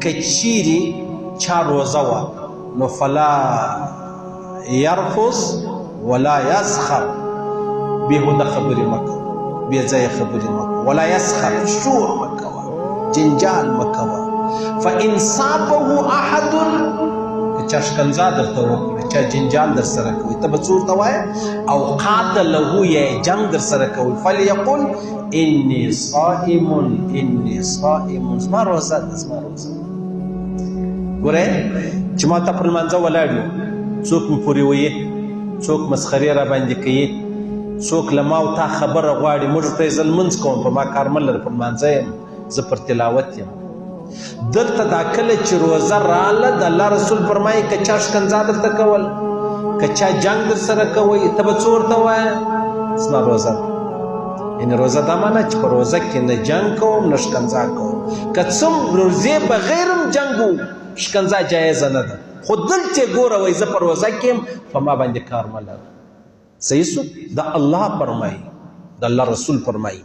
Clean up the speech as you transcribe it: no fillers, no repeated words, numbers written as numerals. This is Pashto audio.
که چیرې چا روزه وه نو فلا يرفث ولا يسخر، بېهوده خبرې مه کوه، بې ځایه خبرې مه کوه، ولا يسخر، شور مه کوه، جنجال مه کوه. فإن صابه احد، که چا ښکنځا درته وکړه، چا جنجال در سره کوي، ته به څه ورته وایې؟ او قاتله، یا جنګ در سره کوي، فلیقل انی صائم، انی صائم، زما روزه ده، زما روزه ده. ګوره چې ما ته پر لمانځه ولاړ یو، څوک مې پورې وایي، څوک مسخرې را باندې کوي، څوک له ما او تا خبره غواړي، موږ ورته زه لمونځ کوم، په ما کار مه لره، پر لمانځه یم زه، پر تلاوت یم. دلته دا کله چې روزه راله، د الله رسول فرمایي که چا ښکنځا درته کول، که چا جنګ در سره کوي، ته به څه ورته وایې؟ زما روزه ده. یعنی روزه دا معنا چې په روزه کې نه جنګ کوم نه ښکنځا کوم. که څه روزې بغیر هم جنګ و ښکنځا جایزه نه ده، خو دلته ګوره وایي زه په روزه کې یم، په ما باندې کار مه لره. صحیح سو؟ دا الله فرمایي، د الله رسول فرمایي.